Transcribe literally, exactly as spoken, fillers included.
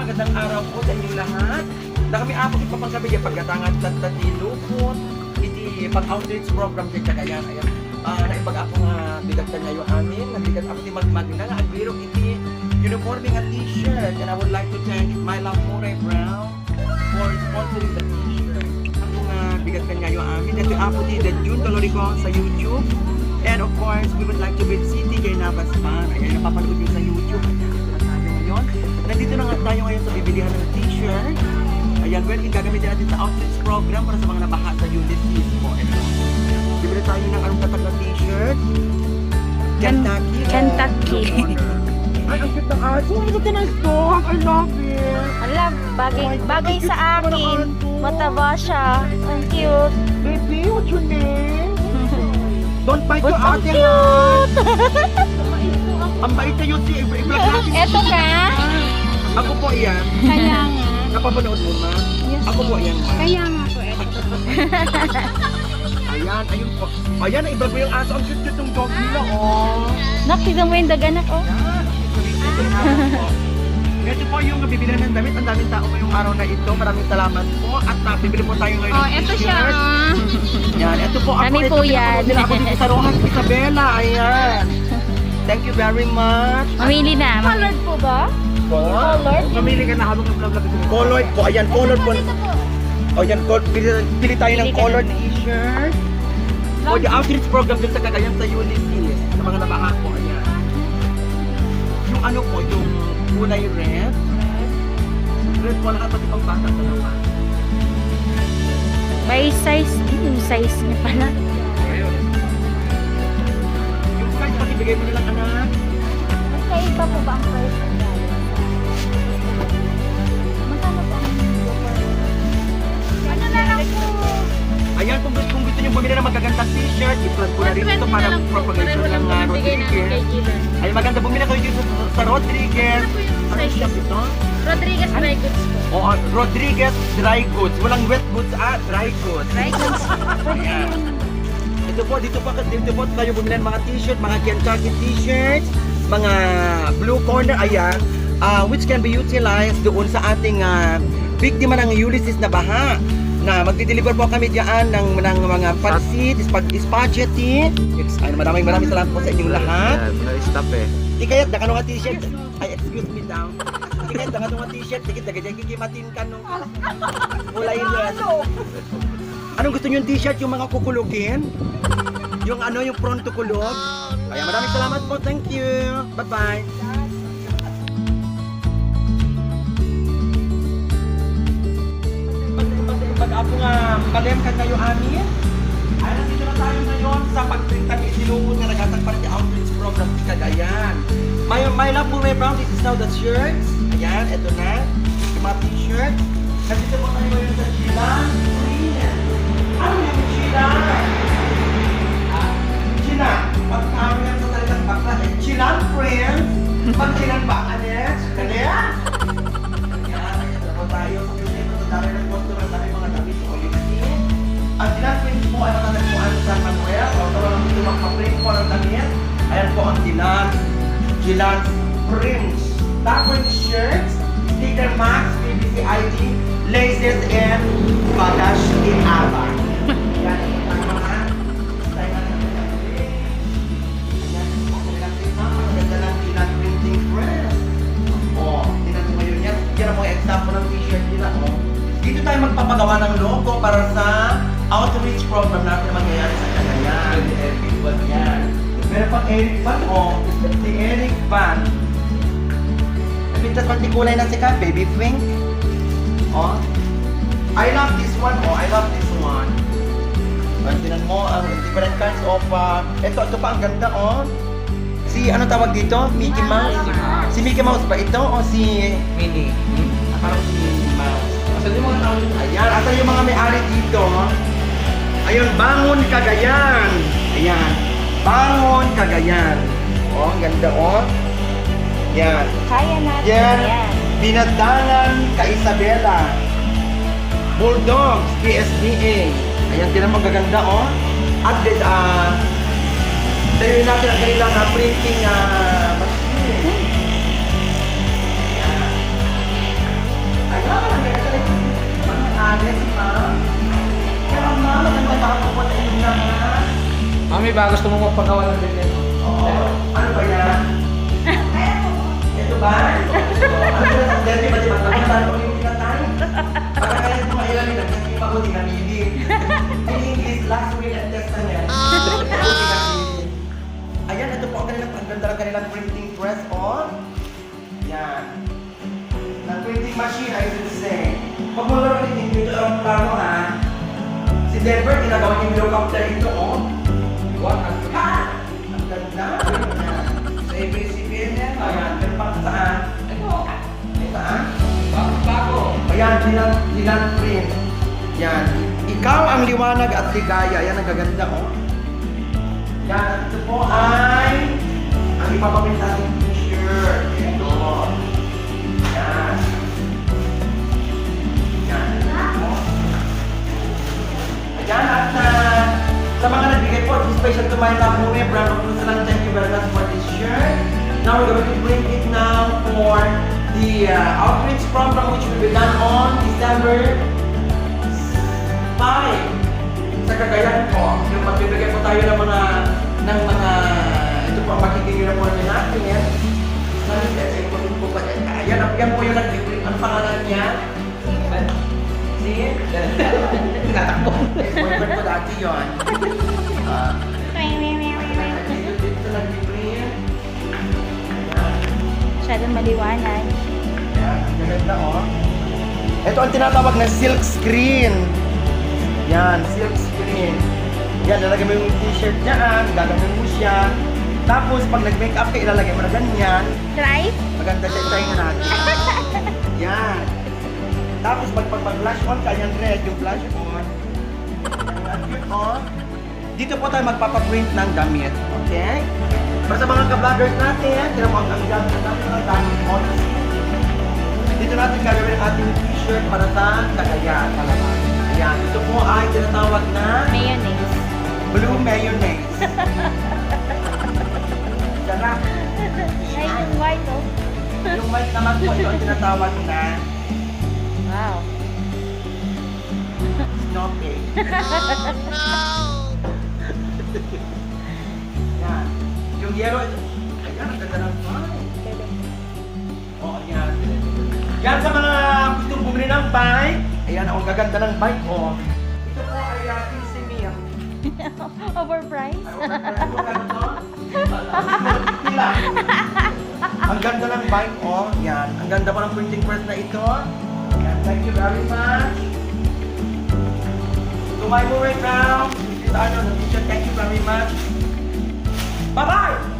Magandang araw po sa inyo lahat. Nakami, Apo, ipapanggabi diay paggatangan tatta ti lupot iti pag-outreach program ti Cagayan. Ayan. Ah, naimbag, Apo, nga bigat kaniayo amin. Nabigat, Apo, ti magmagna nga agbirok iti uniforme nga t-shirt. And I would like to thank My Love Murray Brown for sponsoring the t-shirt. Apo, nga bigat kaniayo amin. Ito, Apo, ti The June Dolorico sa YouTube. And of course, we would like to greet City Jay Navas pa. Ayan, napapanood niyo sa YouTube. Ayan, nandito na tayo ngayon. Nandito na nga tayo ngayon sa bibilihan ng t-shirt. Ayan, well, yung gagamitin natin sa outreach program para sa mga nabaha sa Ulysses po. Ito. Bibili tayo ng anong tatag na t-shirt? Ken-, Kentucky. Kentucky. Blue corner. Ay, ang cute ng aso. Ang ganda ng dog. I love it. Ala, bagay, Oh my God, bagay ang cute sa naman ng akin. Aso. Mataba siya. Ang cute. Baby, what's your name? Don't bite your ate, ha? Ang bait kayo, si, i-, i-vlog natin. Eto ka? Ako po yan. Kaya nga. Napapanood mo, ma? Yes. Ako po yan, ma. Kaya nga po, eto. Ayan, ayun po. Ayan, ang iba po yung aso. Ang cute-cute ng dog nila, oh. Nak, tignan mo yung dog, anak, oh. Ayan, ang cute-cute ng aso. Ito po yung bibilihan ng damit. Ang daming tao ngayong araw na ito. Maraming salamat po. At nabibili po tayo ngayon ng t-shirt. Oh, eto siya, oh. Yan, ito po. Ako, kami ito po yan. Pinapanood nila ako dito sa Roxas Isabela. Ayan. Thank you very much. Mamili na. Colored po ba? Colored? Mamili ka na habang nag-vlog ako. Colored po. Ayan, colored po. Ito po, ito po. O, yan, col-, pili, pili tayo ng colored t-shirt. Pili ka na. For the outreach program dun sa Cagayan sa Ulysses, sa mga nabaha po, ayan. Yung ano po, yung kulay red. Red po, lahat pati pang bata sa naman. May size din, yung size niya pala. Ayun. Yung size, pakibigay mo na lang, anak. Magkaiba po ba ang price ng gala? Magkano po ang medium? Ano na lang po? Ayan, kung gusto, kung gusto niyo bumili ng magagandang t-shirt, i-plug ko na rin ito para one twenty na lang po. Propagation ng, ah, Rodriguez. Pareho na lang po yung bibigay namin kay Gina. Ay, maganda, bumili kayo dito sa, sa Rodriguez. Ano po yung size? Ano shop ito? Rodriguez Dry Goods po. Oo, Rodriguez Dry Goods. Walang wet goods, ah, dry goods. Dry goods. Ayan. Ito po, dito po, dito po tayo bumili ng mga t-shirt, mga Kentucky t-shirts, mga blue corner, ayan, ah, which can be utilized doon sa ating, ah, biktima ng Ulysses na baha. Na magdi-deliver po kami diyan ng, ng mga pansit, spag-, spaghetti. Ay, maraming, maraming salamat po sa inyong lahat. Yan, na-stop eh. Di kaya, dakano nga t-shirt. Ay, excuse me daw. Di kaya, dakano nga t-shirt. Di kita, di kita, di kita, Kulay red. Anong gusto niyo yung t-shirt? Yung mga kukulugin? Yung ano, yung pronto kulog? Ayan, maraming salamat po. Thank you. Bye-bye. Pag-, pag-, pag-apo nga, palem ka kayo, amin? Ay, nandito na tayo ngayon sa pagprinta ni Isilupon nga naghatag para sa outreach program sa Cagayan. My, my love, Murray Brown, this is now the shirts. Ayan, eto na. Yung mga t-shirts. Nandito po tayo ngayon sa Chilan Print. Ano yung Chilan? Ah, Chilan. Pagkano yan sa salitang bakla? Eh, Chilan Print. Pag Chilan ba, Anes? Dali, ah. Ayan, ayan na po tayo. Sa pagkita sa dami ng customer, dami mga damit. O, yun, eh. Ang Chilan Print po ay matatagpuan sa San Manuel. O, tawag lang dito, magpa-print po ng damit. Ayan po ang Chilan. Chilan Prints. Tacon shirts, sticker marks, P V C I D, laces, and bagage in aban. Yan ang mga design ng mga. Yan, okay lang din, ha? Ang ganda ng Chilan Printing Press. Oh, tingnan mo ngayon yan. Yan ang mga example ng t-shirt nila, oh. Dito tayo magpapagawa ng logo para sa outreach program natin na mangyayari sa Cagayan. Pwede Eric Van. Yan. Meron pang Eric Van, oh. Si Eric Van. Napintas man ti kulay na sika, baby pink. Oh. I love this one, oh. I love this one. Ay, tingnan mo, ang different kinds of, ah, ito, ito pa, ang ganda, oh. Si, ano tawag dito? Mickey Mouse? Mickey Mouse. Si Mickey Mouse ba ito o si Minnie? Hmm? Ah, parang si Minnie Mouse. Asan yung mga tao dito? Ayan, asan yung mga may-ari dito? Ayun, Bangon Cagayan. Ayan. Bangon Cagayan. Oh, ang ganda, oh. Yan. Kaya natin yan. Yan. Binatangan ka Isabela. Bulldogs, P S B A. Ayan, tingnan mo, gaganda, oh. At then, ah, dayuhin natin ang kanilang, ah, printing, ah, machine. Ayan. Mami, ba gusto mo magpagawa ng ganyan? Oo. Ano ba yan? Ito ba? Ano ba yan? Ang dami ba, di ba? Tapos tayo ulit na tayo. Para kaya kung mailan nila, kasi mabuti na bibig. In English, last will and testament. Ayan, ito po ang kanilang, ang ganda ng kanilang printing press, oh. Yan. Ng printing machine, I should say. Pag mo lang printing dito, ang plano, ha? Si Denver, ginagawa niya yung helicopter dito, oh. What? Ha? Ang ganda. Yan. Sa A B S C B N yan, oh, yan. Pero pang saan? Ito. Ito, ha? Bago, bago. Ayan, dinan, dinan print. Yan. Ikaw ang liwanag at ligaya. Yan ang gaganda, oh. Yan. Ito po ay ang ipapakita nating t-shirt. Ito. Yan. Yan. Ito po. Ayan, at, ah, sa mga nagbigay po, special to my love movie, brand of Lusalan, thank you very much for this shirt. Now we're going to bring it now for the, uh, outreach program which will be done on December five sa Cagayan po. Yung magbibigay po tayo ng mga, ng mga, ito po, ang magiging uniform natin. Sabi niya, sa ipon po pa yan. Ayan, yan po yung nag-, ang pangalan niya. Si? Tinatakbo. Boyfriend ko dati yun. Ah. Dito, dito nag-print. Ayan. Masyadong maliwanag. Ayan, ang ganda, oh. Ito ang tinatawag na silk screen. Yan, silk screen. Yan, lalagay mo yung t-shirt dyan, gagawin mo siya. Tapos, pag nag-makeup ka, ilalagay mo na ganyan. Try? Maganda siya, try nga natin. Yan. Tapos pag, pag mag-blush on ka, yan red, yung blush on. Ang cute, oh. Dito po tayo magpapaprint ng damit, okay? Para sa mga ka-vloggers natin, tira mo ang, ang gamit ng damit, oh. Dito natin gagawin ang ating t-shirt para sa Cagayan, palabas. Ayan, ito po ay tinatawag na Mayonnaise. Blue mayonnaise. Sarap. Ay, yung white, oh. Yung white naman po, ito ang tinatawag na Wow. Snoopy. Yan. Yung yellow, ito. Ayan, ang ganda ng bike. Oh, ayan. Yan sa mga gustong bumili ng bike. Ayan, ang gaganda ng bike, oh. Ito po ay, ah, fifty mil. Overpriced? Ay, overpriced. Ano to? Pila? Ang ganda ng bike, oh. Yan. Ang ganda pa ng printing press na ito. Yan. Thank you very much. To my work now. This is Arnold, the teacher. Thank you very much. Bye-bye!